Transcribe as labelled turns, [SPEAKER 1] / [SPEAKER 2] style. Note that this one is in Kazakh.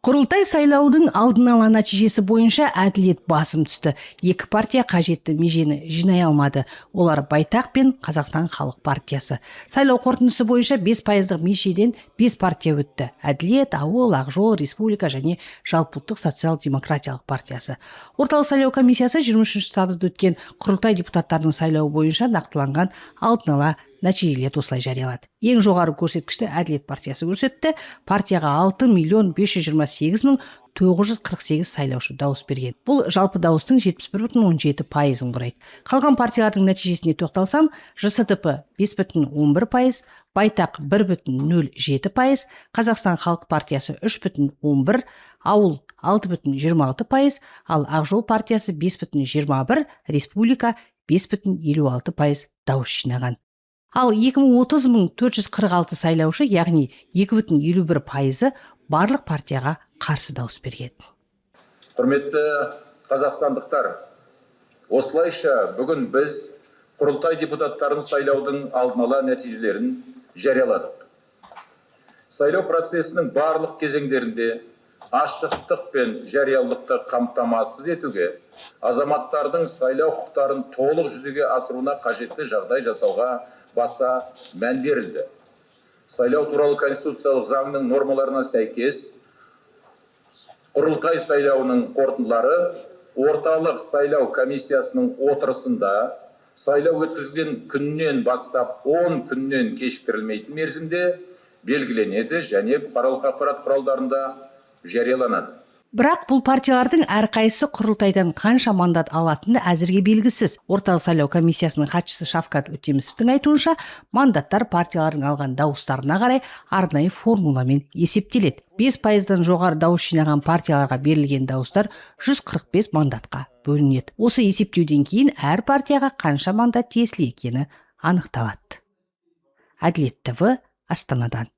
[SPEAKER 1] Құрылтай сайлауының алдын ала нәтижесі бойынша Әділет басым түсті. Екі партия қажетті межені жинай алмады. Олар – Байтақ пен Қазақстан халық партиясы. Сайлау қорытындысы бойынша 5 пайыздық межеден 5 партия өтті. Әділет, Ауыл, Ақжол, Республика және Жалпыұлттық социал-демократиялық партиясы. Орталық сайлау комиссиясы 23 тамызда өткен құрылтай депутаттарының сайлауы бойынша нақтыланған алдын ала нәтижелерді осылай жариялады. Ең жоғары көрсеткішті Әділет партиясы көрсетті. Партияға 6 миллион 528 мың 948 сайлаушы дауыс берген. Бұл жалпы дауыстың 71,17 пайызын құрайды. Қалған партиялардың нәтижесіне тоқталсам, ЖСДП 5,11%, Байтақ 1,07%, Қазақстан халық партиясы 3,11, Ауыл 6,26%, ал Ақжол партиясы 5,21, Республика 5,56% дауыс жинаған. Ал 230 мың 446 сайлаушы, яғни 2,51%-ы барлық партияға қарсы дауыс берген.
[SPEAKER 2] Құрметті қазақстандықтар, осылайша бүгін біз құрылтай депутаттарын сайлаудың алдын ала нәтижелерін жарияладық. Сайлау процесінің барлық кезеңдерінде ашықтық пен жариялылықты қамтамасыз етуге, азаматтардың сайлау құқықтарын толық жүзеге асыруына қажетті жағдай жасауға баса мән берілді. Сайлау туралы конституциялық заңның нормаларына сәйкес, құрылтай сайлауының қорытындылары Орталық сайлау комиссиясының отырысында сайлау өткізілген күннен бастап 10 күннен кешіктірілмейтін мерзімде белгіленеді және бұқаралық ақпарат құралдарында жарияланады.
[SPEAKER 1] Бірақ бұл партиялардың әрқайсысы құрылтайдан қанша мандат алатыны әзірге белгісіз. Орталық сайлау комиссиясының хатшысы Шавкат Өтемісовтің айтуынша, мандаттар партиялардың алған дауыстарына қарай арнайы формуламен есептеледі. 5 пайыздан жоғары дауыс жинаған партияларға берілген дауыстар 145 мандатқа бөлінеді. Осы есептеуден кейін әр партияға қанша мандат тиесілі екені анықталады. Әділет ТВ, Астанадан.